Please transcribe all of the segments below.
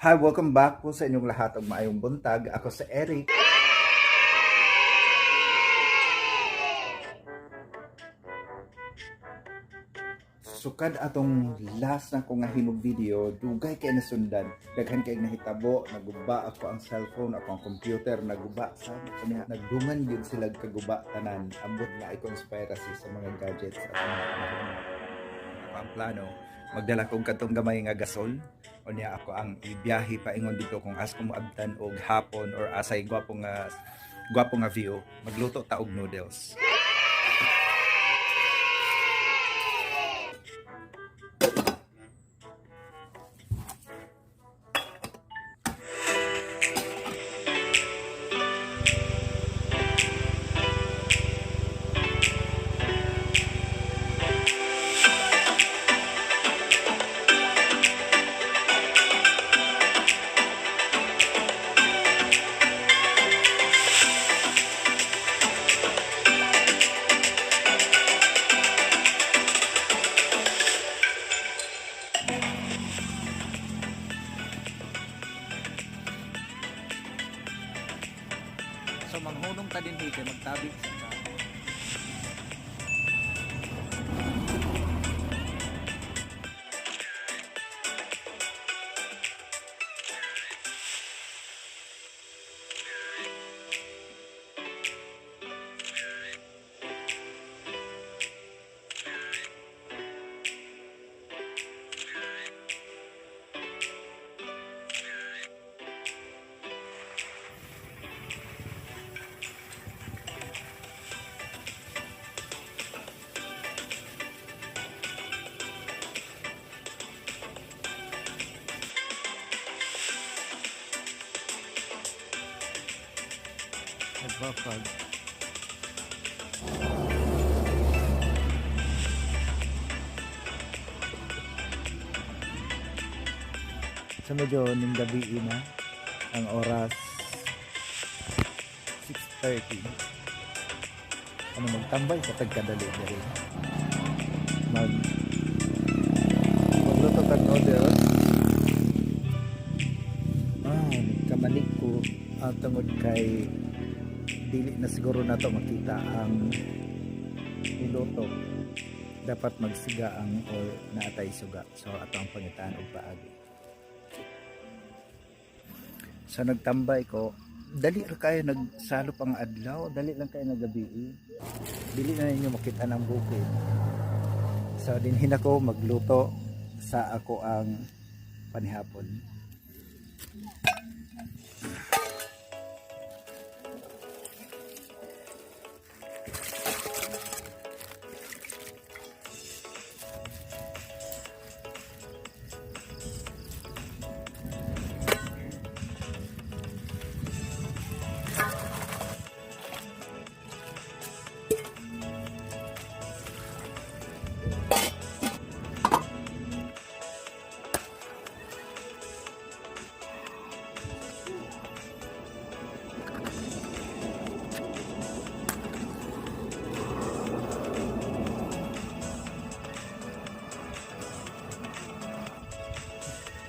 Hi, welcome back po sa inyong lahat og maayong buntag. Ako si Eric. Sukad atong last na ko nga himog video, dugay kay nasundan. Daghan kay nahitabo, naguba ako ang cellphone, ako ang computer, naguba sa kanya. Nagdungan yun sila kaguba tanan. Ambot nga ay conspiracy sa mga gadgets at mga panahon. Ako ang plano, magdala kong katong gamay nga gasol. O niya ako ang ibiyahe paingon dito kung as ko moabtan og hapon or asay gwapo nga view, magluto ta og noodles. So manghunong ta din kay magtabig sa ka. Nagpa-fog. So medyo ning gabi na ang oras 6:30. Ano, magtambay sa tagkadali diri. Mag magluto tag noodles. Ah, kamali ko tungod kay dili na siguro nato makita ang niluto. Dapat magsiga ang or naatay suga. So ato ang pangitaan og paagi. So nagtambay ko, dali ra kayo nagsalop ang adlaw, dali lang kayo nagabi. Dili na ninyo makita ng bukid. So dinhin ako magluto sa ako ang panihapon.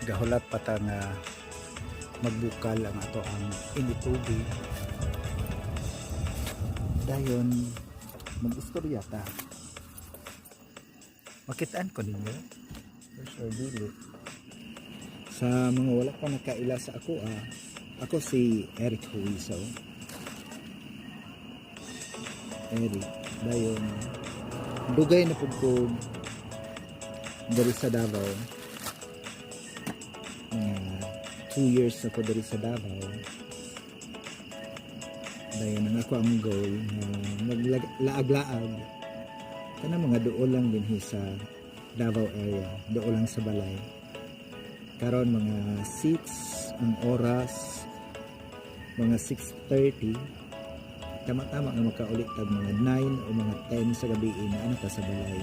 Gahulat pa ta nga magbukal ang ato ang initubi. Dayon mag-istorya ta. Makitaan ko ninyo. For sure dili. Sa mga wala pa nakaila sa ako ako si Eric Huiso. Eric, dayon dugay na pud ko diri sa Davao. Mga 2 years ako diri sa Davao. Dayon ang ako ang goal na maglaag-laag kana mga duol lang dinhi sa Davao area, duol lang sa balay. Karon mga 6 ang oras, mga 6:30, tama-tama nga makaulit tag mga 9 o mga 10 sa gabi na ano ta sa balay.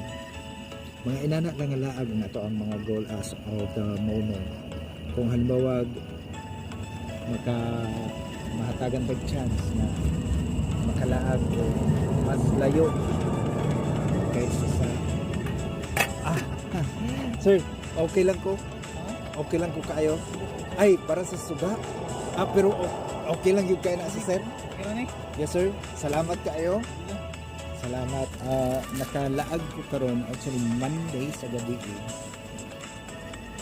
Mga inana lang nga laag ang ato ang mga goal as of the moment. Kung halimbawa maka mahatagan tag chance na makalaag o mas layo kaysa sa ah sir, okay lang ko, okay lang ko kaayo. Ay, para sa suga. Ah, pero okay lang yun kayo na sa sir. Yes sir, salamat kaayo. Salamat. Ah, nakalaag ko karon actually Monday sa gabi eh.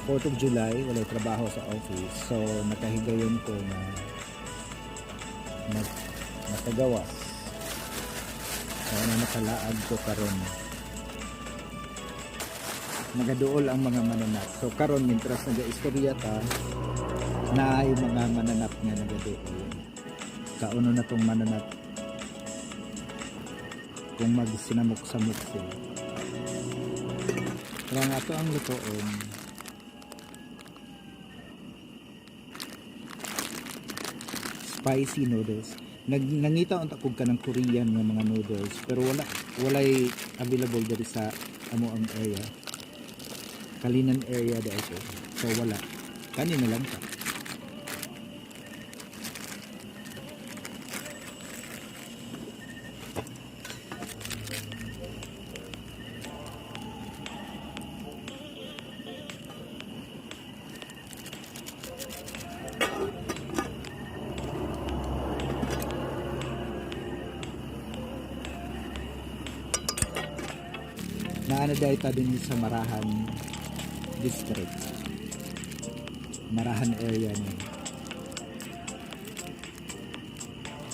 4th of July, walay trabaho sa office. So nakahigayon ko na nakagawas. So na nakalaag ko karon. Nagaduol ang mga mananap. So karon mintras nagaistorya ta, naay mga mananap nga nagaduol. Kauno na tong mananap kung magsinamok-samok sila. Kaya nga ito ang lutoon. Spicy noodles. Nangita unta kog kanang Korean nga mga noodles pero walay available diri sa amo ang area. Kalinan area dai ko. So wala. Kani na lang ta. Naana dai ta din sa Marahan District. Marahan area ni.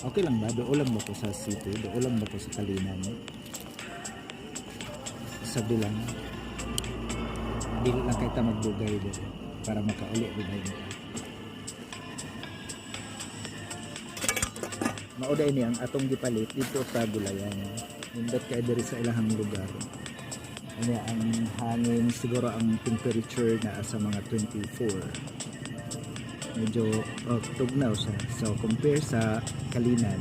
Okay lang ba? Doon lang ba ko sa city? Doon lang ba ko sa Kalinan? Sabi lang. Dili lang kita magdugay doon para makauli rin na. Mao ni ang atong gipalit dito sa Gulayan. Nindot kay diri sa ilahang lugar. Ano ang hangin, siguro ang temperature na sa mga 24. Medyo oh, tugnaw siya. So compare sa Kalinan,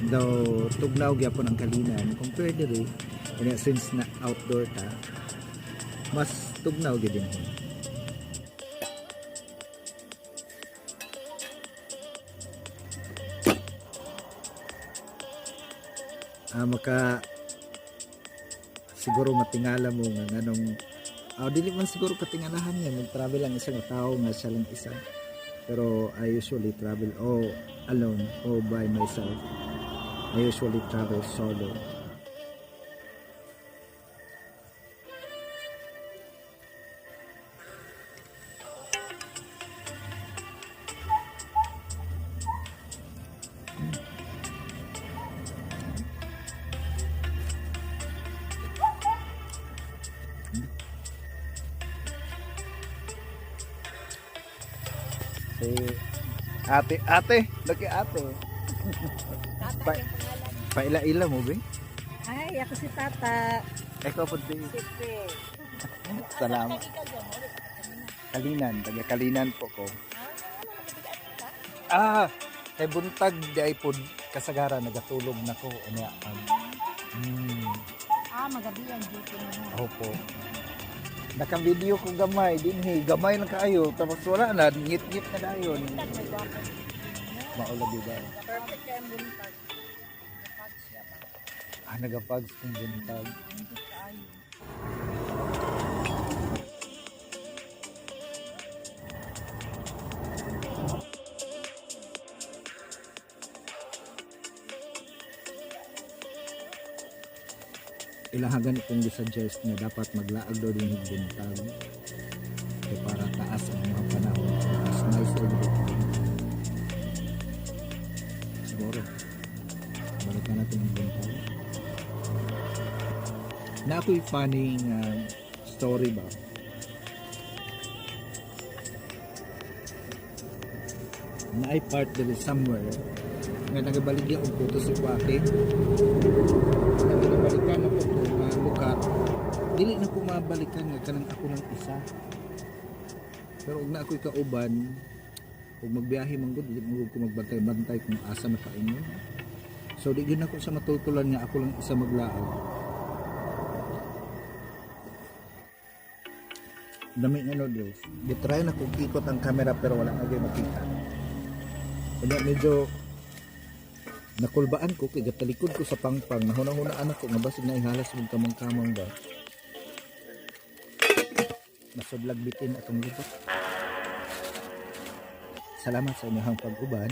though tugnaw gyapon ang Kalinan, compare diri unya since na outdoor ta, mas tugnaw gyud din. Ah, maka siguro matingala mo nga nganong dili man siguro katingalahan nga mag-travel ang isang tao nga siya lang isa, pero I usually travel oh alone or by myself. I usually travel solo. Si ate, ate, laki ate. Tata yung pangalan. Paila-ila mo be. Ay, ako si Tata. Ikaw po din. Si Pe. Salamat. Kalinan, taga Kalinan po ko. Ah, kay buntag di ay pod kasagara nagatulog na ko unya. Ah, magabi ang duty mo. Opo. Naka-video ko gamay dinhi, gamay lang kaayo tapos wala na, ngit-ngit na dayon. Mao lagi ba? Perfect kay ang buntag. Napag siya ba? Ah, nagapags kong buntag. Hindi kaayo. Ilahagan itong gisuggest nga dapat maglaag daw din yung buntag kay para taas ang mga panahon, mas nice everything. Siguro balikan natin ang buntag na ako'y funny nga story ba. Na ay part diri somewhere nga nagabaligya og puto si Kwake, nga ginabalikan na po ito nga lugar, dili na ko mabalikan nga kanang ako ng isa, pero og na ako'y kauban ug magbiyahe man gud, dili man gud ko magbantay-bantay kung asa na paingon. So di gyud nako sa matultulan nga ako lang isa maglaag. Dami nga noodles. Gitry na kong ikot ang camera pero wala na gyud makita. Kanya medyo nakulbaan ko kay gatalikod ko sa pangpang, nahuna-hunaan ako nga basig na ihalas mong kamang-kamang ba. Nasudlag bitin atong lubot. Salamat sa inyong pag-uban.